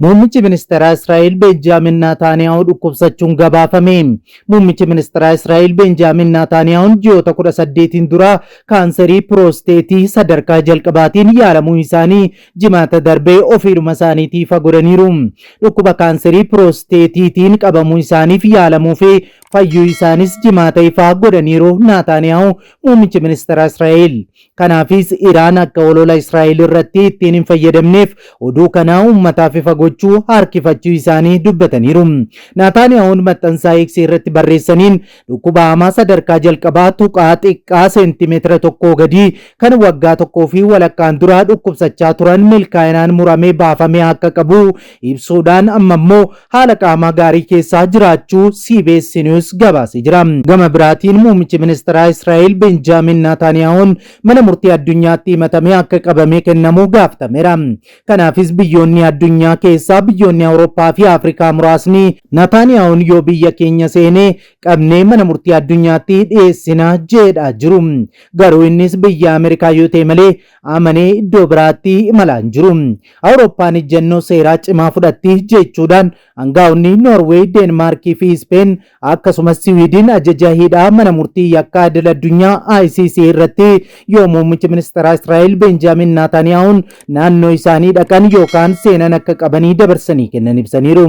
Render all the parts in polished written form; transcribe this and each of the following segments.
Muummichi Ministeeraa Israa'el Beenjaamin Naataaniyaahuu dhukkubsachuun gabaafame. Muummichi Ministeeraa Israa'el Beenjaamin Naataaniyaahuun ji'oota 18n dura kaanserii piroosteetii sadarkaa jalqabaatiin yaalamuu isaanii Jimaata darbe ofiidhuma isaaniitii ifa godhaniiru. Dhukkuba kaanserii piroosteetiitiin qabamuu isaaniif yaalamuu fi fayyuu isaanis Jimaata ifaa godhaniiru Naataaniyaahu muummichi ministeera Israa'el. Kanaafis Iraan akka olola Israa'el irratti ittiin hin fayyadamneef oduu kana uummataaf ifa gochuu harkifachuu isaanii dubbataniiru. Naataaniyaahuun maxxansaa X irratti barreessaniin dhukkuba hamaa sadarkaa jalqabaa tuqaa xiqqaa seentimeetira tokkoo gadii kan waggaa tokkoo fi walakkaan dura dhukkubsachaa turan milkaa'inaan muramee baafamee akka qabu ibsuudhaan amma immoo haala qaamaa gaarii keessaa jiraachuu CBS News gabaasee jira. Gama biraatiin muummichi ministeeraa Israa'el Benjaamin Naataaniyaahuun mana murtii addunyaatti himatamee akka qabamee kennamu gaafatameera. Kanaafis biyyoonni addunyaa keessaa biyyoonni Awurooppaa fi Afrikaa muraasni Naataaniyaahuun yoo biyya keenya seenee qabnee mana murtii addunyaatti dhiyeessina jedhaa jiru. Garuu innis biyya Ameerikaa yoo ta'e malee amanee iddoo biraatti imalaa hin jiru. Awurooppaan ejjennoo seeraa cimaa fudhatti jechuudhaan angaa'onni Noorweey, Deenmaarkii fi Ispeen akkasumas Siwiidin ajaja hidhaa mana murtii yakkaa idil addunyaa ICC irratti yoo muummichi ministeeraa Israa'el Beenjaamin Naataaniyahuun naannoo isaanii dhaqan yookaan seenan akka qabanii dabarsanii kennan ibsaniiru.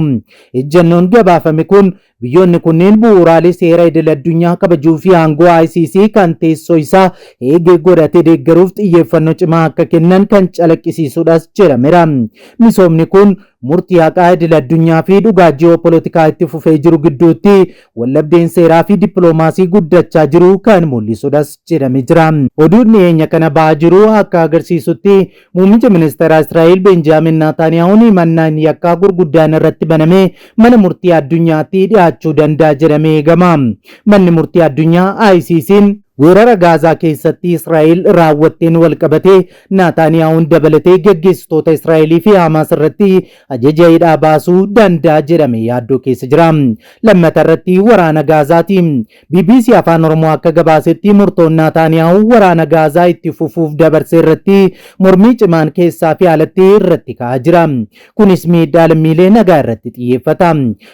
Ejjennoon gabaafame kun Biyyoonni kunneen bu'uuraalee seera idil-addunyaa kabajuu fi aangoo ICC kan teessoo isaa Heeg godhate deeggaruuf xiyyeeffannoo cimaa akka kennan kan calaqqisiisudhas jedhamera. Misoomni kun murtii haqaa idil-addunyaa fi dhugaa ji'oopolotikaa itti fufee jiru gidduutti waldhabdeen seeraa fi dippiloomaasii guddachaa jiru kan mul'isudhas jedhame jira. Oduun dhiyeenya kana ba'aa jiru akka agarsiisutti Muummicha Ministeeraa Israa'el Beenjaamin Naataaniyaahuun himannaan yakkaa gurguddaan irratti banamee mana murtii addunyaatti dhiyaachuu danda'a jedhamee eegama. Manni murtii addunyaa ICC'n weerara Gaazaa keessatti Israa'el raawwatteen walqabatee Naataaniyaahuun dabalatee gaggeessitoota Israa'elii fi Hamaas irratti ajaja hidhaa baasuu danda'a jedhamee yaaddoo keessa jira. Lammata irratti waraana Gaazaati. Bbc Afaan Oromoo akka gabaasetti murtoon Naataaniyaahuu waraana Gaazaa itti fufuuf dabarse irratti mormii cimaan keessaa fi alatti irratti ka'aa jira. Kunis miidhaa lammiilee nagaa irratti xiyyeeffata.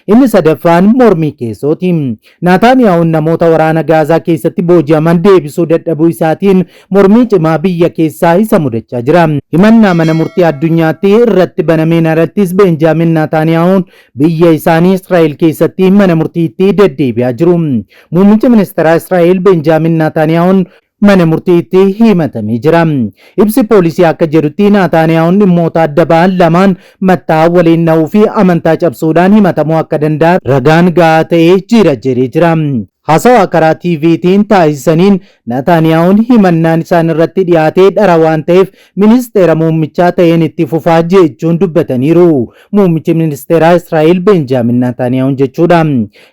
Inni sadaffaan mormii keessooti. Naataaniyaahuun namoota waraana Gaazaa keessatti booji'aman deebisuu dadhabuu isaatiin mormii cimaa biyya keessaa isa mudachaa jira. Himannaa mana murtii addunyaatti irratti banameen alattis Beenjaamin Naataaniyaahuun biyya isaanii Israa'el keessatti mana murtiitti deddeebi'aa jiru. Muummichi ministeeraa Israa'el Beenjaamin Naataaniyaahuun mana murtiitti himatamee jira. Ibsi poolisii akka jedhutti Naataaniyaahuun dhimmoota adda ba'an lamaan matta'aa waliin dha'uu fi amantaa cabsuudhaan himatamuu akka danda'an ragaan ga'aa ta'e jira jedhee jira. Haasawaa karaa TVtiin taasisaniin Naataaniyaahuun himannaan isaan irratti dhiyaate dhara waan ta'eef ministeera muummichaa ta'een itti fufaa jechuun dubbataniiru. Muummichi ministeeraa Israa'el Beenjaamin Naataaniyaahuun jechuudha.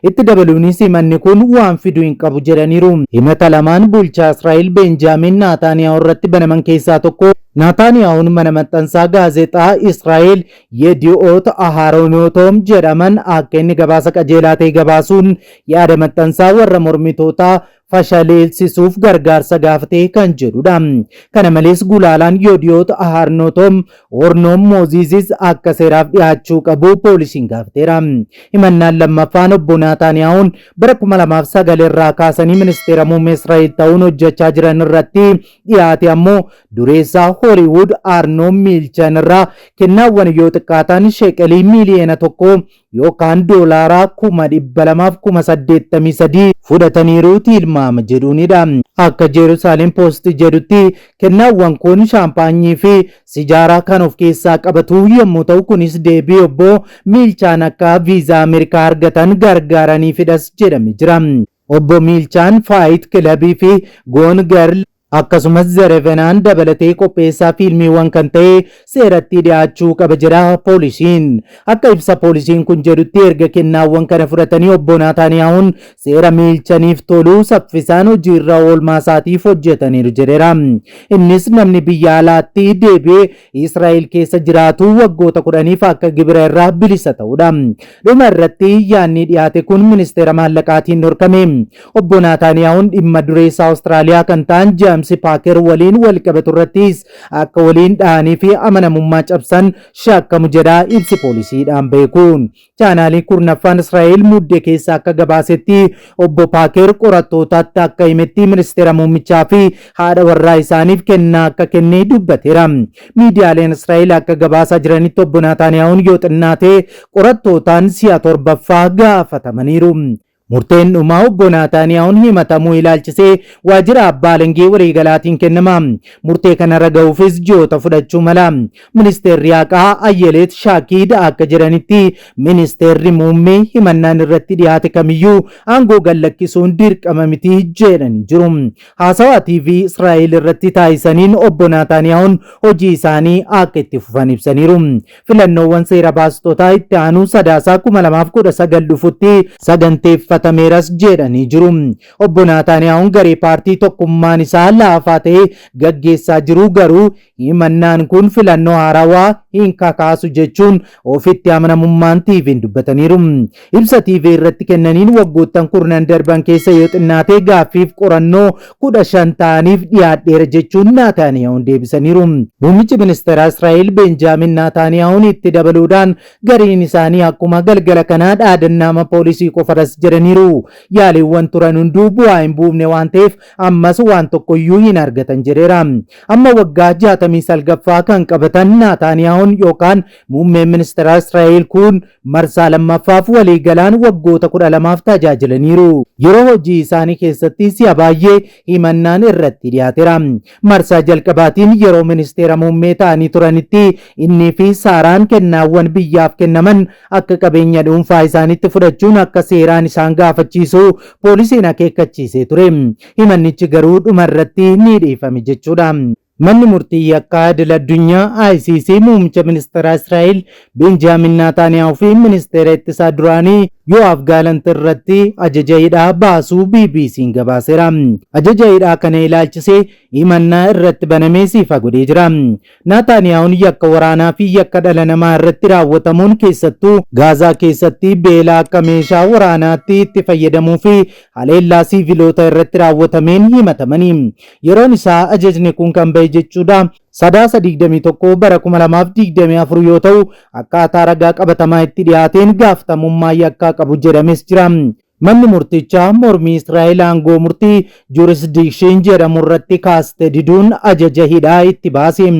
Itti dabaluunis himanni kun waan fidu hin qabu jedhaniiru. Himata lamaan bulchaa Israa'el Beenjaamin Naataaniyaahuu irratti banaman keessaa tokko Naataaniyaahuun mana maxxansaa gaazexaa Israa'el Yedi'oot Aharonotoom jedhaman akka inni gabaasa qajeelaa ta'e gabaasuun yaada maxxansaa warra mormitootaa fashaleelsisuuf gargaarsa gaafate kan jedhudha. Kana malees gulaalaan Yodiyoot Aharnotom Ornoom Mooziizis akka seeraaf dhiyaachuu qabu poolisiin gaafateera. Himannaan lammaffaan obbo Naataaniyahuun bara 2009 irraa kaasanii ministeera muummee Israa'el ta'uun hojjechaa jiran irratti dhiyaate ammoo dureessaa Hooliwuud Arnoom Miilchan irraa kennaawwan yoo xiqqaatan sheeqelii miiliyoona tokko yookaan doolaaraa 283,000 fudhataniiru tilmaama jedhuunidha. Akka Jerusalem Post jedhutti kennaawwan kun shaampaanyii fi sijaaraa kan of keessaa qabatu yommuu ta'u kunis deebii obbo Miilchaan akka viizaa Ameerikaa argatan gargaaraniifidhas jedhame jira. Obbo Miilchaan Faayit Kilabii fi Goon Girl Akkasumas The Revenant dabalatee qopheessaa fiilmiiwwan kan ta'e seeratti dhiyaachuu qaba jedha poolisiin. Akka ibsa poolisiin kun jedhutti erga kennaawwan kana fudhatanii obbo Naataaniyaahuun seera miilchaniif tolu saffisaan hojiirra oolmaa isaatiif hojjetaniiru jedheera. Innis namni biyya alaatti deebi'ee Israa'el keessa jiraatu waggoota kudhaniif akka gibira irraa bilisa ta'udha. Dhuma irratti yaadni dhiyaate kun ministeera maallaqaatiin dhorkame. Obbo Naataaniyahuun dhimma dureessa Awustiraaliyaa kan ta'an James James Paaker waliin walqabatu irrattis akka waliin dhahanii fi amanamummaa cabsan shakkamu jedha ibsi poolisiidhaan beekuun. Chaanaalii 10ffaan Israa'el Mudde keessa akka gabaasetti, obbo Paaker qorattootaatti akka himetti ministeera muummichaa fi haadha warraa isaaniif kennaa akka kenne dubbateera. Miidiyaaleen Israa'el akka gabaasaa jiranitti, obbo Naataaniyaa'uun yoo xinnaate qorattootaan si'a torbaffaa gaafatamaniiru. Murteen dhumaa obbo Naataaniyaa'uun himatamuu ilaalchisee waajjira abbaa alangee waliigalaatiin kennama. Murtee kanarra gahuufis ji'oota fudhachuu mala. Ministeerri haqaa Ayyeleet Shaakiid akka jedhanitti, ministeerri muummee himannaan irratti dhiyaate kamiyyuu aangoo gallakkisuun dirqama miti jedhanii jiru. Haasawaa TV Israa'el irratti taasisaniin obbo Naataaniyaa'uun hojii isaanii akka itti fufan ibsaniiru. Filannoowwan seera baastotaa itti aanu Sadaasaa 2019 dhufutti saganteeffatameeras jedhanii jiru. Obbo Naataaniyaa'uun garee paartii tokkummaan isaa laafaa ta'e gaggeessaa jiru, garuu himannaan kun filannoo haarawaa hin kakaasu jechuun ofitti amanamummaan TV'n dubbataniiru. Ibsa TV irratti kennaniin waggoottan kurnan darban keessa yoo xinnaatee gaaffiif qorannoo 15 ta'aniif dhiyaadheera jechuun Naataaniyaa'uun deebisaniiru. Muummichi ministeeraa Israa'el Benjaamin Naataaniyaa'uun itti dabaluudhaan gariin isaanii akkuma galgala kanaa dhaadannaama poolisii qofadhas jedhaniiru. Yaaliiwwan turan hunduu bu'aa hin buufne waan ta'eef ammas waan tokkoyyuu hin argatan jedheera. Amma waggaa 69ffaa kan qabatan Naataaniyaa'uun yookaan muummeen ministeeraa Israa'el kun marsaa lammaffaaf waliigalaan waggoota 12f tajaajilaniiru. Yeroo hojii isaanii keessatti si'a baay'ee himannaan irratti dhiyaateera. Marsaa jalqabaatiin yeroo ministeera muummee ta'anii turanitti innii fi Saaraan kennaawwan biyyaaf kennaman akka qabeenya dhuunfaa isaaniitti fudhachuun akka seeraan isaan gaafachiisu poolisiin akeekkachiisee ture. Himannichi garuu dhumarratti ni dhiifame jechuudha. Manni murtii yakkaa idil addunyaa ICC muummicha ministeera Israa'el Benjaamin Naataaniyaahuu fi ministeera ittisaa duraanii Yo'aaf Gaalant irratti ajaja hidhaa baasuu BBC'n gabaaseera. Ajaja hidhaa kana ilaalchisee himannaa irratti banamee ifa godhee jira. Naataaniyaa'uun yakka waraanaa fi yakka dhala namaa irratti raawwatamuun, keessattuu Gaazaa keessatti beela akka meeshaa waraanaatti itti fayyadamuu fi haleellaa siiviloota irratti raawwatameen himatamanii. Yeroon isaa ajajni kun kan bahe jechuudha, Sadaasa 21 bara 2024 yoo ta'u, akkaataa ragaa qabatamaa itti dhiyaateen gaafatamummaa yakkaa qabu jedhames jira. Manni murtichaa mormii Israa'el aangoo murtii jurisdiction jedhamu irratti kaaste diduun ajaja hidhaa itti baase.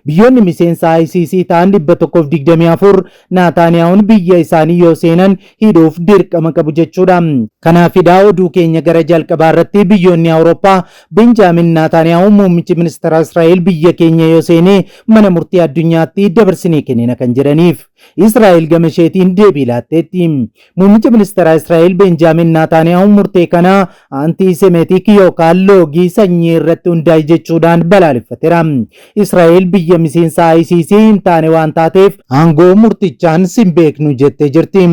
Biyyoonni miseensa ICC ta'an 124 Naataaniyaa'uun biyya isaanii yoo seenan hidhuuf dirqama qabu jechuudha. Kanaafidha oduu keenya gara jalqabaa irratti biyyoonni Awurooppaa Benjaamin Naataaniyaa'u muummichi ministeera Israa'el biyya keenya yoo seene mana murtii addunyaatti dabarsinee kennina kan jedhaniif. Israa'el gama isheetiin deebii laatteetti. Muummichi ministeera Israa'el Benjaamin Naataaniyaa'u murtee kana anti-Semitic yookaan loogii sanyii irratti hundaa'e jechuudhaan balaaleffateera. Israa'el biyya miseensa ICC hin taane waan taateef aangoo murtichaan sin beeknu jettee jirti.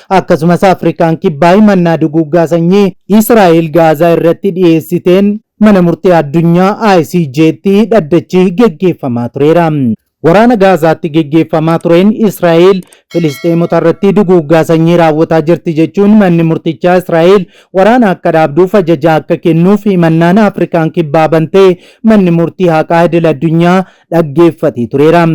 Akkasumas Afrikaan Kibbaa himannaa duguuggaa sanyii Israa'el Gaazaa irratti dhiyeessiteen mana murtii addunyaa ICJ'tti dhaddachi geggeeffamaa tureera. Waraana Gaazaatti geggeeffamaa tureen Israa'el Filisxeemota irratti duguuggaa sanyii raawwataa jirti jechuun manni murtichaa Israa'el waraana akka dhaabduuf ajaja akka kennuuf himannaan Afrikaan Kibbaa bantee manni murtii haqaa idil addunyaa dhaggeeffatee tureera.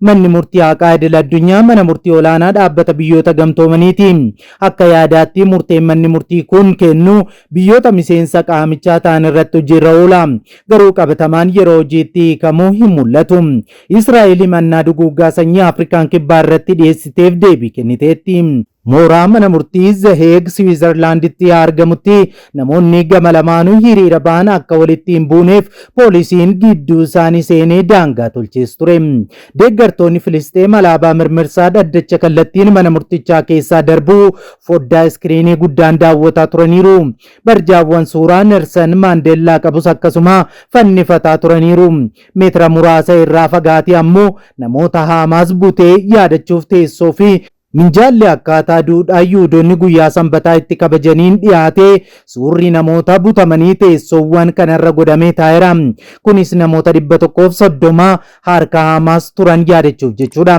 Manni murtii haqaa idil addunyaa mana murtii olaanaa dhaabbata Biyyoota Gamtoomaniiti. Akka yaadaatti murteen manni murtii kun kennu biyyoota miseensa qaamichaa ta'an irratti hojiirra oola. Garuu qabatamaan yeroo hojiitti hiikamuu hin mul'atu. Israa'el himannaa duguuggaa sanyii Afrikaan Kibbaa irratti dhiyeessiteef deebii kenniteetti. Mooraa mana murtii The Hague Siwiizerlaanditti argamutti namoonni gama lamaanuu hiriira ba'an akka walitti hin buuneef poolisiin gidduu isaanii seenee daangaa tolchees ture. Deeggartoonni Filisxeem alaabaa mirmirsaa dhaddacha kallattiin mana murtichaa keessaa darbuu foddaa iskiriinii guddaan daawwataa turaniiru. Barjaawwan suuraa Nelson Maandeellaa qabus akkasuma fannifataa turaniiru. Meetira muraasa irraa fagaatee ammoo namoota Haamaas butee yaadachuuf teessoo fi Minjaalli akkaataa duudhaa Yihudoonni guyyaa Sanbataa itti kabajaniin dhiyaatee suurri namoota butamanii teessoowwan kanarra godhamee taa'eera. Kunis namoota 130 harka Hamaas turan yaadachuuf jechuudha.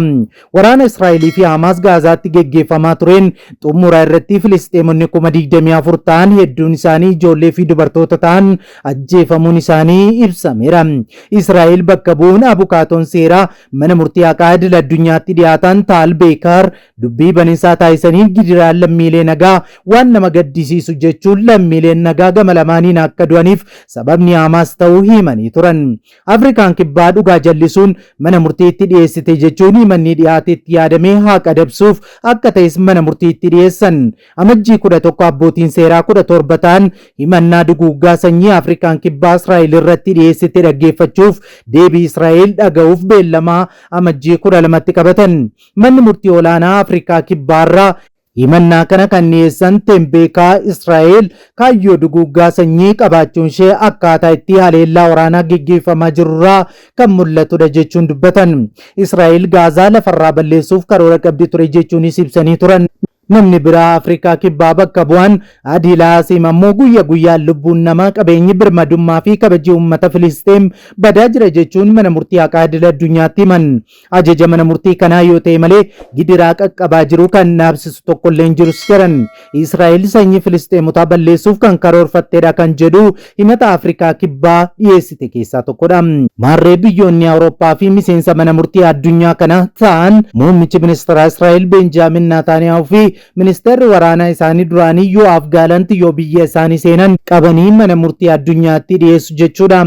Waraana Israa'elii fi Hamaas Gaazaatti geggeeffamaa tureen xumura irratti Filisxeemonni 24,000 ta'an hedduun isaanii ijoollee fi dubartoota ta'an ajjeefamuun isaanii ibsameera. Israa'el bakka bu'uun abukaatoon seeraa mana murtii haqaa idil addunyaatti dhiyaatan Taal Beekaar dubbii baninsaa taasisaniin gidiraan lammiilee nagaa waan nama gaddisiisu jechuun lammiileen nagaa gama lamaaniin akka du'aniif sababni Hamaas ta'uu himanii turan. Afrikaan Kibbaa dhugaa jallisuun mana murtiitti dhiyeessite jechuun himanni dhiyaatetti yaadamee haqa dabsuuf akka ta'es mana murtiitti dhiyeessan. Amajjii 11 abbootiin seeraa 17 ta'an himannaa duguuggaa sanyii Afrikaan Kibbaa Israa'el irratti dhiyeessite dhaggeeffachuuf deebii Israa'el dhaga'uuf beellamaa Amajjii 12tti qabatan. Manni murtii olaanaa Afrikaa Kibbaarraa himannaa kana kan dhiyeessan Tembeekaa Israa'el kaayyoo duguuggaa sanyii qabaachuun ishee akkaataa itti haleellaa waraanaa geggeeffamaa jirurraa kan mul'atudha jechuun dubbatan. Israa'el Gaazaa lafarraa balleessuuf karoora qabdi ture jechuunis ibsanii turan. Namni biraa Afrikaa Kibbaa bakka bu'an Adilaa Asiim ammoo guyya guyyaan lubbuun namaa, qabeenyi, birmadummaa fi kabajii uummata Filisxeem badaa jira jechuun mana murtii haqaa idil addunyaatti himan. Ajaja mana murtii kanaa yoo ta'e malee gidiraa qaqqabaa jiru kan dhaabsisu tokkollee hin jirus jedhan. Israa'el sanyii Filisxeemotaa balleessuuf kan karoorfattedha kan jedhu himata Afrikaa Kibbaa dhiyeessite keessaa tokkodha. Maarree biyyoonni Awurooppaa fi miseensa mana murtii addunyaa kana ta'an muummichi ministeeraa Israa'el Beenjaamin Naataaniyaahuu fi ministeerri waraanaa isaanii duraanii Yo'aaf Gaalant yoo biyya isaanii seenan qabanii mana murtii addunyaatti dhiyeessu jechuudha.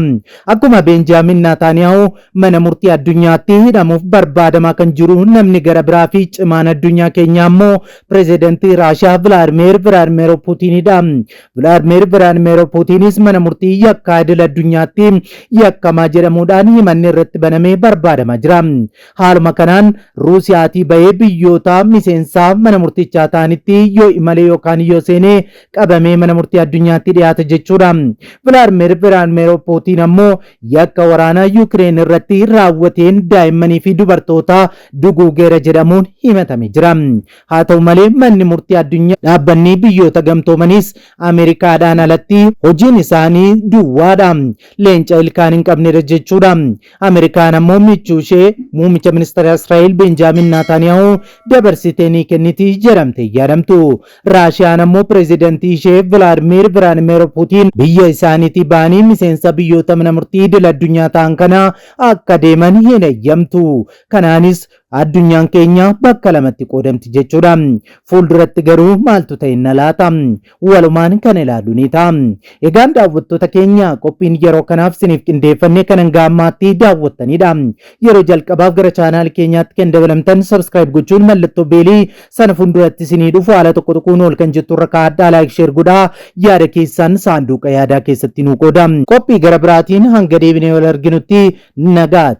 Akkuma Beenjaamin Naataaniyaahuu mana murtii addunyaatti hidhamuuf barbaadamaa kan jiru namni gara biraa fi cimaan addunyaa keenyaa immoo pireezidantii Raashiyaa Vilaadimeer Vilaadimeer Puutiinidha. Vilaadimeer Vilaadimeer Puutiinis mana murtii yakkaa idil addunyaatti yakkamaa jedhamuudhaan himanni irratti banamee barbaadamaa jira. Haaluma kanaan Ruusiyaatii bahee biyyoota miseensaa mana murtichaa ta'anitti yoo imalee yookaan yoo seenee qabamee mana murtii addunyaatti dhiyaata jechuudha. Vilaadimeer Vilaadimeer Puutiin ammoo yakka waraanaa Yuukireen irratti raawwateen daa'immanii fi dubartoota duguugeera jedhamuun himatame jira. Haa ta'u malee manni murtii addunyaa dhaabbanni biyyoota gamtoomaniis Ameerikaadhaan alatti hojiin isaanii duwwaadha. Leenca ilkaan hin qabnedha jechuudha. Ameerikaan ammoo michuu ishee muummicha ministeera Israa'el Beenjaamin Naataaniyaahuu dabarsitee ni kenniti jedhamte yaadamtu. Raashiyaan ammoo pireezidantii ishee Vilaadimiir Vilaadimiir Puutiin biyya isaaniitii ba'anii miseensa biyyoota mana murtii idil addunyaa ta'an kana akka deeman hin eeyyamtu. Kanaanis addunyaan keenya bakka lamatti qoodamti jechuudha. Fuulduratti garuu maaltu ta'inna laata? Walumaan kan ilaallu ni ta'a. Egaan daawwattoota keenya, qophiin yeroo kanaaf siniif qindeeffannee kan hanga ammaatti daawwattanidha. Yeroo jalqabaaf gara chaanaal keenyaatti kan dabalamtan subscribe gochuun mallattoo beelii sana fuulduratti isinii dhufu haala tokko tokkoon ol kan jettu irra kaa'adhaa, like, share godhaa, yaada keessan saanduqa yaadaa keessatti nuu qooda. Qophii gara biraatiin hanga deebinee wal arginutti nagaatti.